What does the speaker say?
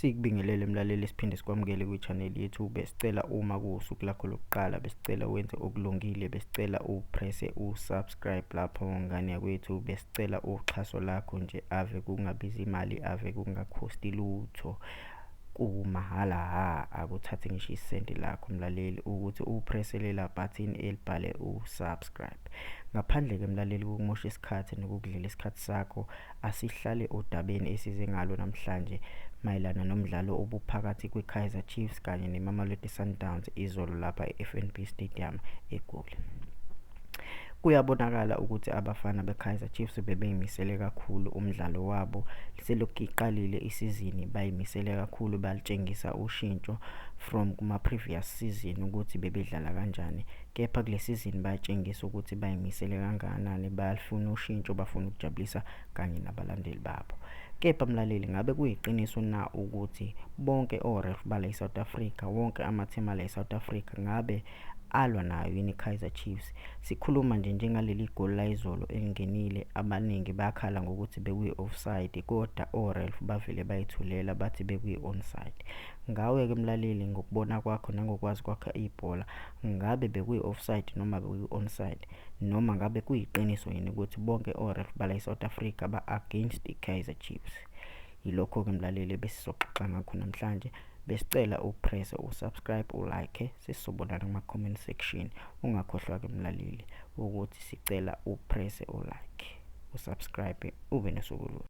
Sikubingelele mlaleli, siphinde sikwamukele kwi-channel yethu. Besicela uma kuwusuku lakho lokuqala, besicela wenze okulungile, besicela upresse u-subscribe lapho, ngane yakwethu. Besicela uxhaso lakho nje, ave kungabizi imali, ave kungakhosti lutho, kumahhala ha, akuthathi ngisho isenti lakho mlaleli ukuthi upresse lela button elibhale u-subscribe. Ngaphandle-ke mlaleli kokumosha isikhathi nokukudlela isikhathi sakho, asihlale odabeni esize ngalo namhlanje mayelana nomdlalo obuphakathi kwe-Kaizer Chiefs kanye neMamelodi Sundowns izolo lapha e-FNB Stadium eGoli. Kuyabonakala ukuthi abafana be-Kaizer Chiefs bebeyimisele kakhulu umdlalo wabo. Selokhu iqalile isizini bayimisele kakhulu, balitshengisa ushintsho from kuma-previous season ukuthi bebedlala kanjani, kepha kule season bayatshengisa ukuthi bayimisele kangakanani, bayalifuna ushintsho, bafuna ukujabulisa kanye nabalandeli babo. Kepha mlaleli, ngabe kuyiqiniso na ukuthi bonke o-ref bala e-South Africa, wonke amathemu ala e-South Africa, ngabe alwa nayo yini i-Kaizer Chiefs? Sikhuluma nje njengaleli goli layizolo elingenile, abaningi bayakhala ngokuthi bekuyi-offside, kodwa o-ref bavele bayithulela bathi bekuyi-onside. Ngawe-ke mlaleli, ngokubona kwakho nangokwazi kwakho ibhola, ngabe bekuyi-offside noma bekuyi-onside, noma ngabe kuyiqiniso yini ukuthi bonke o-ref bala e-South Africa ba-against i-Kaizer Chiefs? Yilokho-ke mlaleli besizoxoxa ngakho namhlanje. Besicela upresse u-subscribe, u-like, sesizobonana kuma-comment section. Ungakhohlwa-ke mlaleli ukuthi sicela upresse u-like, usubscribe, ube nosuku oluhle.